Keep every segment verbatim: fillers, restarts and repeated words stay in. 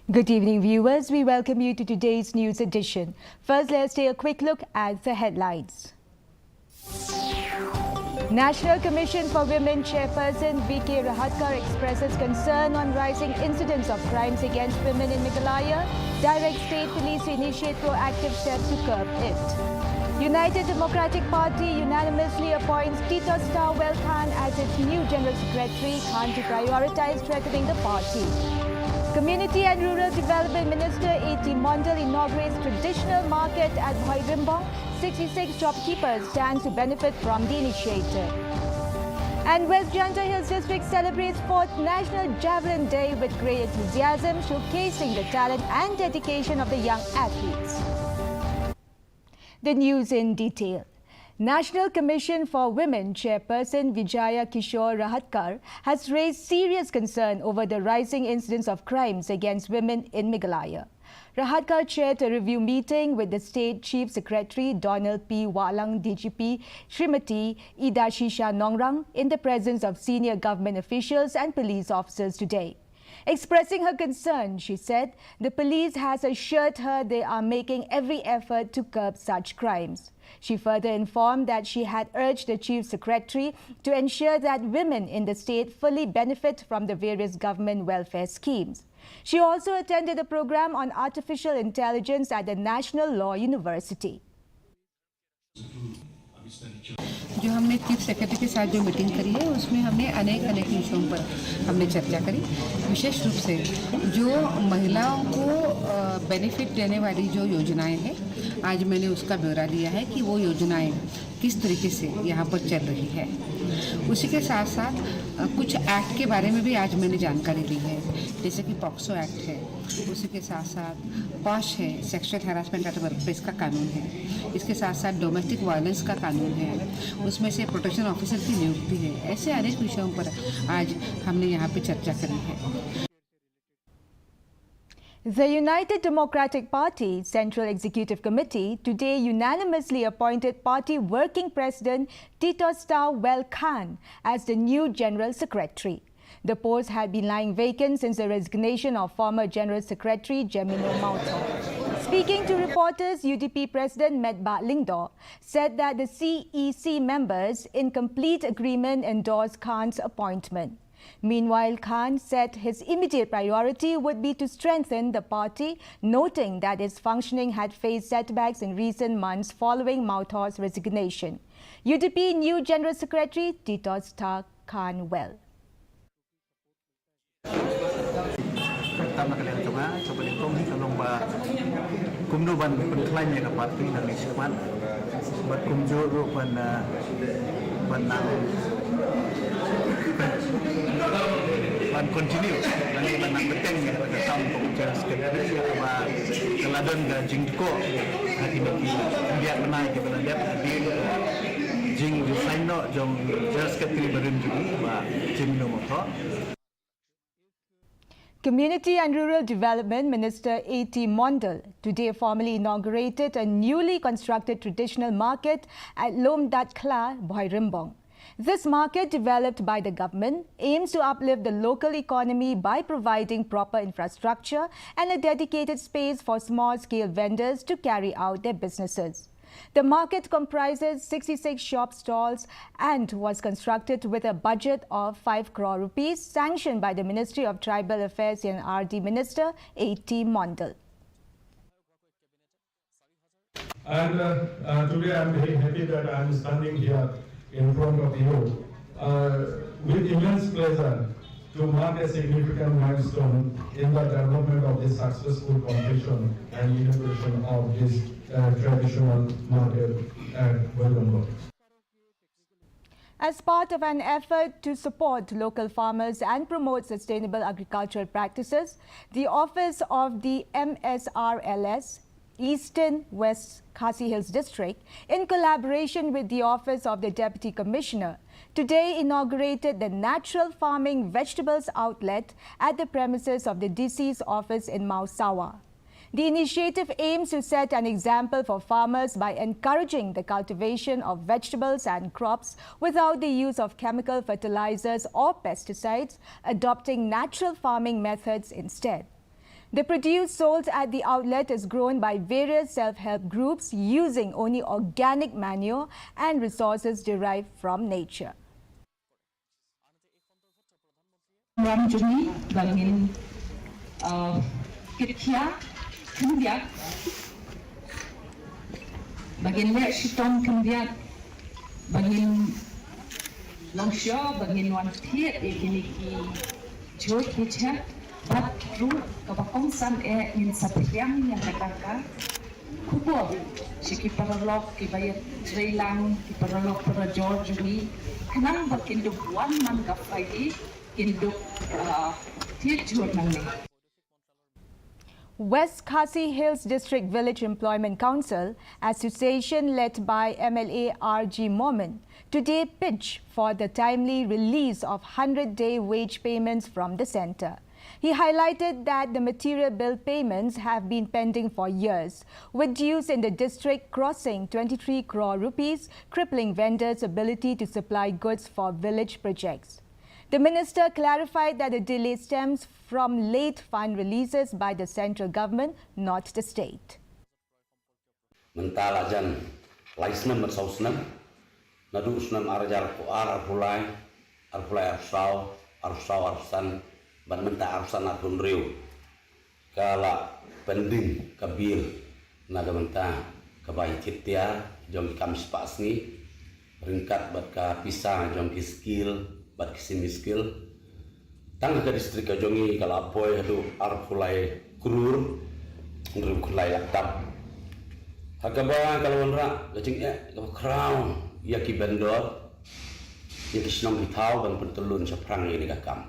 Good evening, viewers. We welcome you to today's news edition. First, let's take a quick look at the headlines. National Commission for Women Chairperson V K Rahatkar expresses concern on rising incidents of crimes against women in Meghalaya, directs state police to initiate proactive steps to curb it. United Democratic Party unanimously appoints Titosta Well Khan as its new General Secretary, Khan to prioritize strengthening the party. Community and Rural Development Minister A T Mondal inaugurates traditional market at Bhoirimbong. Sixty-six shopkeepers stand to benefit from the initiative. And West Jaiñtia Hills District celebrates fourth National Javelin Day with great enthusiasm, showcasing the talent and dedication of the young athletes. The news in detail. National Commission for Women Chairperson Vijaya Kishore Rahatkar has raised serious concern over the rising incidence of crimes against women in Meghalaya. Rahatkar chaired a review meeting with the State Chief Secretary Donald P Wahlang, D G P Srimati Idashisha Nongrang, in the presence of senior government officials and police officers today. Expressing her concern, she said the police has assured her they are making every effort to curb such crimes. She further informed that she had urged the Chief Secretary to ensure that women in the state fully benefit from the various government welfare schemes. She also attended a program on artificial intelligence at the National Law University. जो हमने चीफ सेक्रेटरी के साथ जो मीटिंग करी है, उसमें हमने अनेक अनेक विषयों पर हमने चर्चा करी। विशेष रूप से जो महिलाओं को बेनिफिट देने वाली जो योजनाएं हैं, आज मैंने उसका ब्यौरा दिया है कि वो योजनाएं किस तरीके से यहाँ पर चल रही है। उसी के साथ साथ अ, कुछ एक्ट के बारे में भी आज मैंने जानकारी ली है, जैसे कि पॉक्सो एक्ट है, उसी के साथ साथ पॉश है, सेक्सुअल हैरासमेंट एट वर्क प्लेस का कानून है, इसके साथ साथ डोमेस्टिक वायलेंस का कानून है, उसमें से प्रोटेक्शन ऑफिसर की नियुक्ति है। ऐसे अनेक विषयों पर आज हमने यहाँ पे चर्चा करी है। The United Democratic Party Central Executive Committee today unanimously appointed party working president Titosta Well Khan as the new General Secretary. The post had been lying vacant since the resignation of former General Secretary Jemino Mawthaw. Speaking to reporters, U D P President Metbah Lyngdoh said that the C E C members, in complete agreement, endorsed Khan's appointment. Meanwhile, Khan said his immediate priority would be to strengthen the party, noting that its functioning had faced setbacks in recent months following Mawthaw's resignation. U D P new General Secretary Titosta Khan Well. Tam na ka liang jong nga, kaba nyngkong hi ka long ba kumno ban pynkhlaiñ ïa ka party nangne shakhmat bad kumjuh ruh ban, eh, ban nang, ban continue lane ban nang bteng ïa ka kam ka u General Secretary, ïa kaba ka la don ka jingthoh ha kine ki khyndiat bnai kiba la dep hadien ka jingresign noh jong General Secretary barim jong ngi, Bah Jemino Mawthaw. Community and Rural Development Minister A T Mondal today formally inaugurated a newly constructed traditional market at Lomdatkhla, Bhoirimbong. This market, developed by the government, aims to uplift the local economy by providing proper infrastructure and a dedicated space for small-scale vendors to carry out their businesses. The market comprises sixty-six shop stalls and was constructed with a budget of five crore rupees, sanctioned by the Ministry of Tribal Affairs and R D Minister A T Mondal. And uh, uh, today I'm very happy that I'm standing here in front of you uh, with immense pleasure to mark a significant milestone in the development of this successful completion and inauguration of this uh, traditional market at Bhoirimbong. As part of an effort to support local farmers and promote sustainable agricultural practices, the office of the M S R L S Eastern West Khasi Hills District, in collaboration with the Office of the Deputy Commissioner, today inaugurated the Natural Farming Vegetables Outlet at the premises of the D C's office in Mawsawa. The initiative aims to set an example for farmers by encouraging the cultivation of vegetables and crops without the use of chemical fertilizers or pesticides, adopting natural farming methods instead. The produce sold at the outlet is grown by various self-help groups using only organic manure and resources derived from nature. Ram jong ngi ba ngin, uh, kit khia khyndiat, ba ngin leh shitom khyndiat, ba ngin long shuh, ba ngin wan thied ïa kine ki jhur ki jhep, bad ruh kaba kongsan eh ngin sa pdiang ïa kata ka khubor sha ki paralok kiba ïatrei lang, ki paralok parajor jong ngi, khnang ba kin dup wan man ka Friday, kin dup, ah, thied jhur nangne. West Khasi Hills District Village Employment Council Association, led by M L A R G Momin, today pitched for the timely release of hundred-day wage payments from the centre. He highlighted that the material bill payments have been pending for years, with dues in the district crossing twenty-three crore rupees, crippling vendors' ability to supply goods for village projects. The minister clarified that the delay stems from late fund releases by the central government, not the state. Mynta la jan lai snem bad saw snem, naduh snem ar hajar arphew ar, arphew lai, arphew lai arphew saw, arphew saw arphew san, bad mynta arphew san arphew hynriew, ka la pending ka bill na ka bynta kaba ïa thied tiar jong ki kam shispah sngi, ryngkat bad ka pisa jong ki skill bad ki semi skill. Tang ha ka district ka jong ngi ka la poi haduh arphew lai klur hynriew khyndai lak dap. Ha kaba ka la wanrah ka jingeh kaba khraw ïa ki vendor, ïa ki shnong ki thaw ban pyntyllun shaphrang ïa kane ka kam.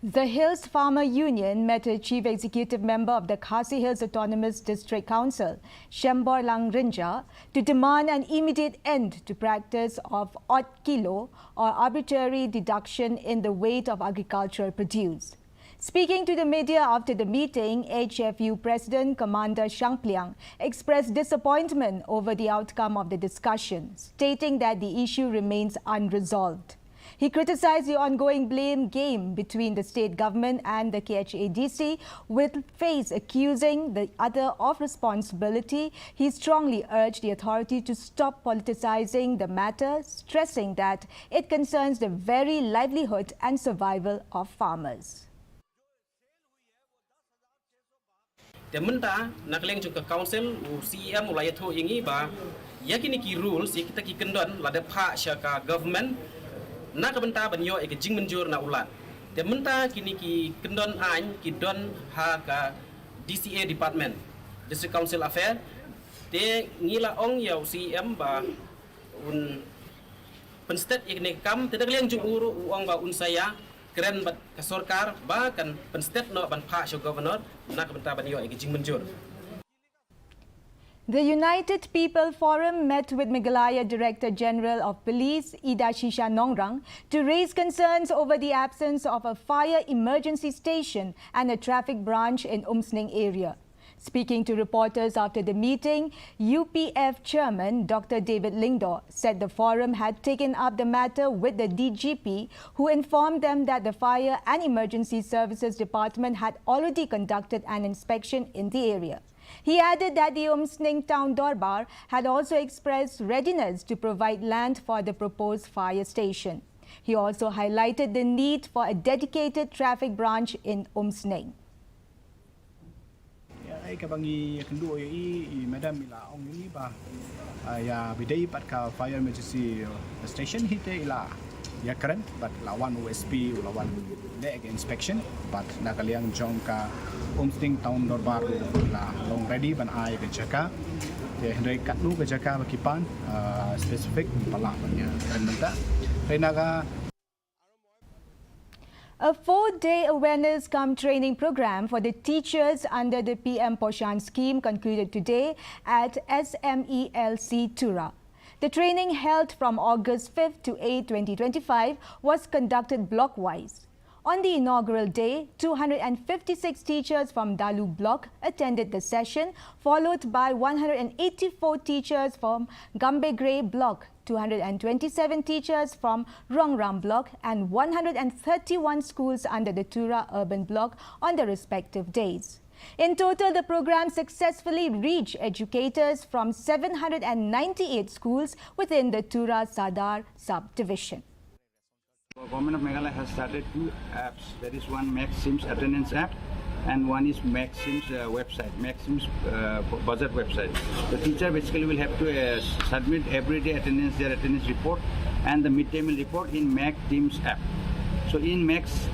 The Hills Farmer Union met a Chief Executive Member of the Khasi Hills Autonomous District Council, Shemborlang Rynjah, to demand an immediate end to practice of odd kilo or arbitrary deduction in the weight of agricultural produce. Speaking to the media after the meeting, H F U President Commander Shangpliang expressed disappointment over the outcome of the discussion, stating that the issue remains unresolved. He criticized the ongoing blame game between the state government and the K H A D C, with FACE accusing the other of responsibility. He strongly urged the authority to stop politicizing the matter, stressing that it concerns the very livelihood and survival of farmers. Te mynta, na ka liang jong ka council, u C E M u la ïathuh ïa ngi ba ïa kine ki rules, ïa kita ki kyndon la dep phah sha ka government na ka bynta ban ïoh ïa ka jingmynjur na u Lat. Te mynta kine ki kyndon aiñ ki don ha ka D C A department, District Council Affair. Te ngi la ong ïa u C E M ba un pynstet ïa kane ka kam, te na ka liang jong u ruh u ong ba un sa ïakren bad ka sorkar ba kan pynstet noh ban phah sha u governor na ka bynta ban ïoh ïa ka jingmynjur. The United People Forum met with Meghalaya Director General of Police, Idashisha Nongrang, to raise concerns over the absence of a fire emergency station and a traffic branch in Umsning area. Speaking to reporters after the meeting, U P F chairman Doctor David Lyngdoh said the forum had taken up the matter with the D G P, who informed them that the Fire and Emergency Services Department had already conducted an inspection in the area. He added that the Umsning Town Dorbar had also expressed readiness to provide land for the proposed fire station. He also highlighted the need for a dedicated traffic branch in Umsning. Ïa, ai kaba ngi ïakynduh ïa i, i madam i la ong ïa ngi ba, ah, ïa ba dei pat ka fire emergency, uh, station hi te i la ïakren bad la wan u S P u la wan leh ka inspection bad na ka liang jong ka Umsning Town Dorbar u la long ready ban ai ka jaka. Te hynrei katno ka jaka ba ki pan, ah, specific, ngim pat lah ban ïakren mynta. Hynrei na ka A four-day awareness cum training program for the teachers under the P M Poshan scheme concluded today at S M E L C Tura. The training, held from August fifth to eighth, twenty twenty-five, was conducted block-wise. On the inaugural day, two hundred fifty-six teachers from Dalu Block attended the session, followed by one hundred eighty-four teachers from Gambegre Block, two hundred twenty-seven teachers from Rongram Block, and one hundred thirty-one schools under the Tura Urban Block on the respective days. In total, the program successfully reached educators from seven hundred ninety-eight schools within the Tura Sadar subdivision. Government of Meghalaya has started two apps. That is one Max Sims attendance app, and one is Max Sims uh, website, Max Sims uh, budget website. The teacher basically will have to uh, submit everyday attendance, their attendance report, and the midday meal report in Max Sims app. So in Max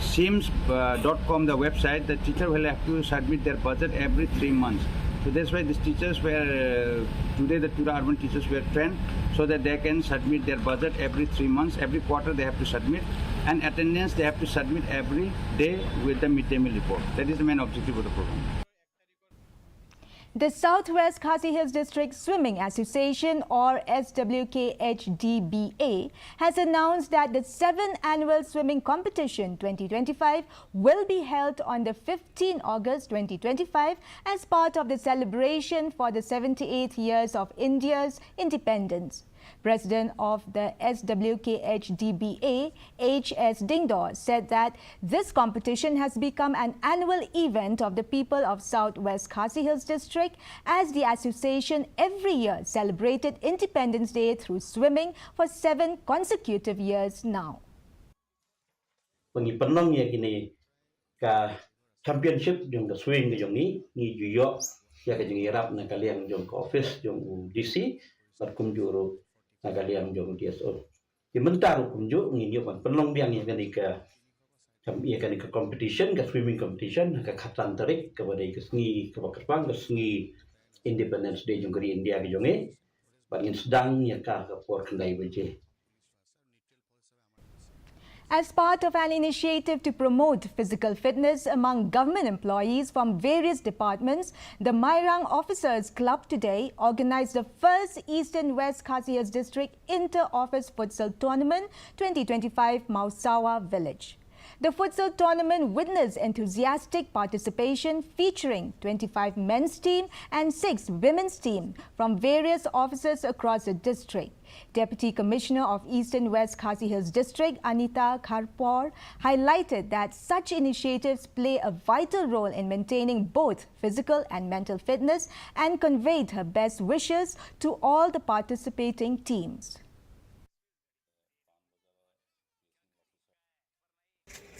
Sims dot com, the website, the teacher will have to submit their budget every three months. So that's why these teachers were, uh, today the Tura urban teachers were trained so that they can submit their budget every three months. Every quarter they have to submit, and attendance they have to submit every day with the midday meal report. That is the main objective of the program. The Southwest Khasi Hills District Swimming Association, or S W K H D B A, has announced that the seventh annual swimming competition twenty twenty-five will be held on the fifteenth August twenty twenty-five as part of the celebration for the seventy-eighth years of India's independence. President of the S W K H D B A, H S Dingdor, said that this competition has become an annual event of the people of Southwest Khasi Hills District, as the association every year celebrated Independence Day through swimming for seven consecutive years now. Ba ngi pynlong ïa kine ka championship jong ka swimming ka jong ngi, ngi ju ïoh ïa ka jingïarap na ka liang jong ka office jong u D C bad kumjuh ruh na ka liang jong u D S O. Te mynta ruh kumjuh ngin ïoh ban pynlong biang ïa kane ka, ïa kane ka competition, ka swimming competition ha ka khatsan tarik kaba dei ka sngi kaba kyrpang, ka sngi Independence Day jong ka ri India ka jong ngi. Bad ngin sdang ïa ka ha ka por khyndai baje. As part of an initiative to promote physical fitness among government employees from various departments, the Mairang Officers Club today organized the first Eastern West Khasi Hills District Inter-Office Futsal Tournament twenty twenty-five, Mawsawa Village. The futsal tournament witnessed enthusiastic participation, featuring twenty-five men's team and six women's team from various offices across the district. Deputy Commissioner of Eastern West Khasi Hills District, Anita Kharpor, highlighted that such initiatives play a vital role in maintaining both physical and mental fitness and conveyed her best wishes to all the participating teams.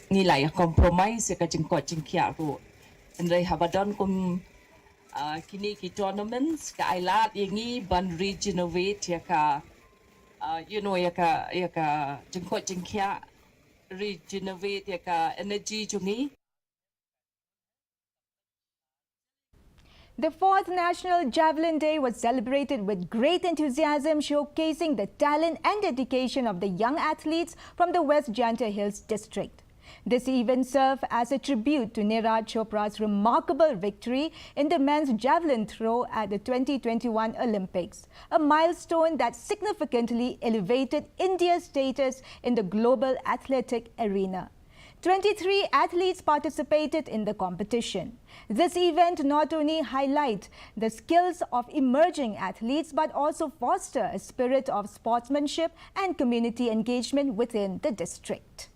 Ngi la ïa compromise ïa ka jingkoit jingkhiah ruh. Hynrei haba don kum, ah, kine ki tournaments ka ai lad ïa ngi ban regenerate ïa ka, ah, you know, ïa ka, ïa ka jingkoit jingkhiah, regenerate ïa ka energy jong ngi. The fourth National Javelin Day was celebrated with great enthusiasm, showcasing the talent and dedication of the young athletes from the West Jaintia Hills District. This event served as a tribute to Neeraj Chopra's remarkable victory in the men's javelin throw at the twenty twenty-one Olympics, a milestone that significantly elevated India's status in the global athletic arena. Twenty-three athletes participated in the competition. This event not only highlight the skills of emerging athletes but also foster a spirit of sportsmanship and community engagement within the district.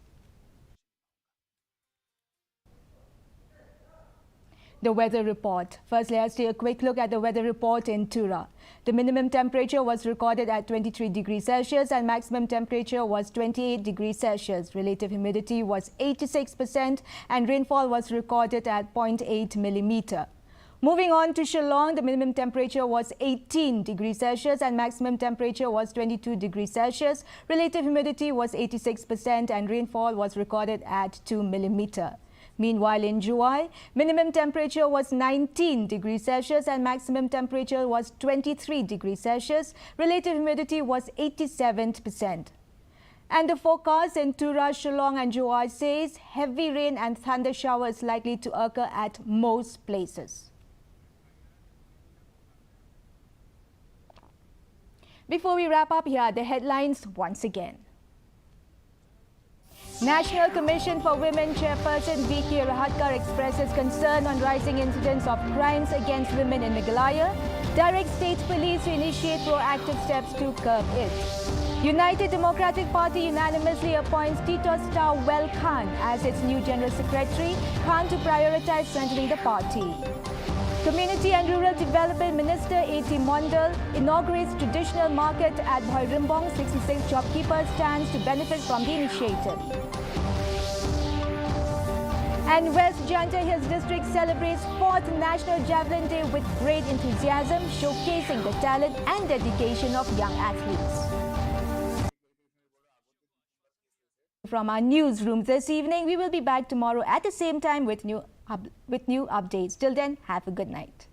The weather report. First, let us take a quick look at the weather report in Tura. The minimum temperature was recorded at twenty-three degrees Celsius and maximum temperature was twenty-eight degrees Celsius. Relative humidity was eighty-six percent and rainfall was recorded at zero point eight millimeter. Moving on to Shillong, the minimum temperature was eighteen degrees Celsius and maximum temperature was twenty-two degrees Celsius. Relative humidity was eighty-six percent and rainfall was recorded at two millimeter. Meanwhile, in Jowai, minimum temperature was nineteen degrees Celsius and maximum temperature was twenty-three degrees Celsius. Relative humidity was eighty-seven percent. And the forecast in Tura, Shillong and Jowai says heavy rain and thunder showers likely to occur at most places. Before we wrap up, here are the headlines once again. National Commission for Women Chairperson V K Rahatkar expresses concern on rising incidents of crimes against women in Meghalaya, directs state police to initiate proactive steps to curb it. United Democratic Party unanimously appoints Titosta Well Khan as its new General Secretary, Khan to prioritize strengthening the party. Community and Rural Development Minister A T Mondal inaugurates traditional market at Bhoirymbong, sixty-six shopkeepers stands to benefit from the initiative. And West Jaiñtia Hills District celebrates fourth National Javelin Day with great enthusiasm, showcasing the talent and dedication of young athletes. From our newsroom this evening, we will be back tomorrow at the same time with new up- with new updates. Till then, have a good night.